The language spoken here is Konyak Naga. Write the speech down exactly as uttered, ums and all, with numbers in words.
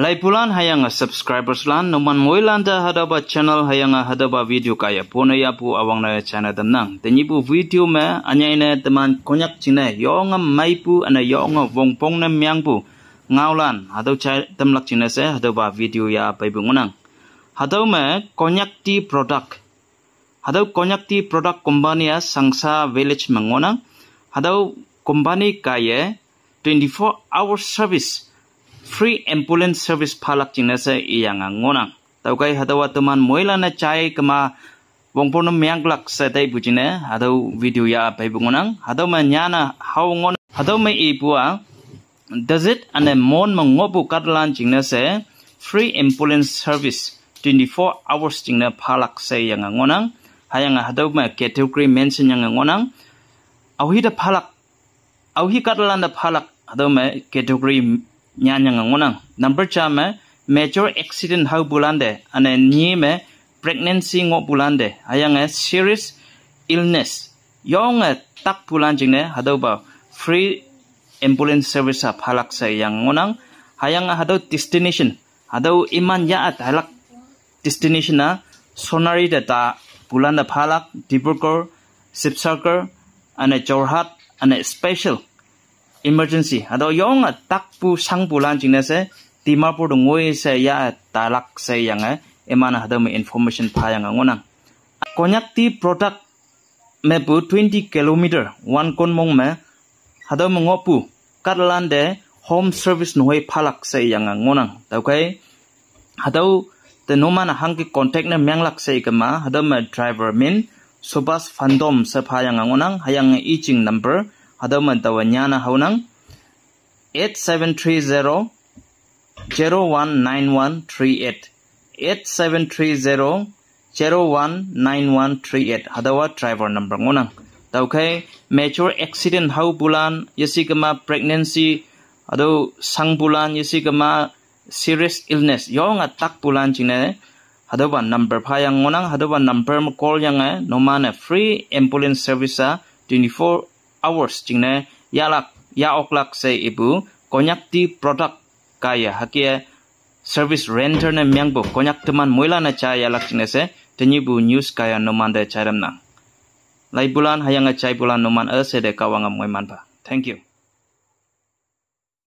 Aipulan hüyange subscribers lan, numan moilan te hatüopa channel hüyange hatüopa video kaiye pone yahpu üwangne china tamnang. Tenyihpu video me ünyei ne teman Konyak jingne yonge meipu üne yonge wongpong ne mengpu ngaolan hatüo jai tamlak jingne she hatüopa video yah peipu ngohnang. Hatüo me Konyak tea product, hatüo Konyak tea product company-a Sangsa village me ngohnang. Hatüo company kaiye twenty-four hour service, free ambulance service phalak jingne she iyange ngohnang. Tüokhei hatüowa teman moilan-e jai kema wongpong ne menglak she taipu jingne hatüo video yah peipu ngohnang. Hatüo me nyane hao ngohnang. Hatüo me ipu-a Dazit üne Mon me ngohpu kahtalan jingne she free ambulance service twenty-four hours jingne phalak she iyange ngohnang. Hüyange hatüo me category mention yange ngohnang. Aohi te phalak, aohi kahtalan te phalak, hatüo me category nyanyange ngohnang. Number ja me major accident haopulante, üne nyi me pregnancy ngohpulante, hüyange serious illness yonge takpulan jingne hatüopa free ambulance service-a phalak she iyange ngohnang. Hüyange hatüo destination, hatüo iman yah-e tailak destination-a Sonari te tapulan te phalak, Dibrugarh, Sibsagar, üne Jorhat, üne special emergency hatüo yonge takpu shangpulan jingne she Dimapur te ngoi she yah-e tailak she iyange iman hatüo me information phayange ngohnang. Konyak tea product mepu twenty kilometer wan kon mong me hatüo me ngohpu kahtalan te home service nehoi phalak she iyange ngohnang. Tüokhei hatüo te numan-e hangke contact ne menglak she ikema, hatüo me driver min Subhas Phandom she phayange ngohnang. Hüyange i jing number hatüo me taowe nyane haonang, eight seven three zero zero one nine one three eight, eight seven three zero zero one nine one three eight, hatüowa driver number ngohnang. Tüokhei major accident haopulan, yeshikema pregnancy, hatüo shangpulan, yeshikema serious illness yonge takpulan jingne hatüopa number phayange ngohnang. Hatüopa number me call yange numan-e free ambulance service-a twenty-four hours jingne yahlak, yah oklak she ipu Konyak tea product kaiye hüke service render ne mengpu Konyak teman moilan-e jai yahlak jingne she tenyihpu news kaiye numan te jai tamnang. Laipulan hüyange jaipulan numan üshei te Kahwange moimanpa. Thank you.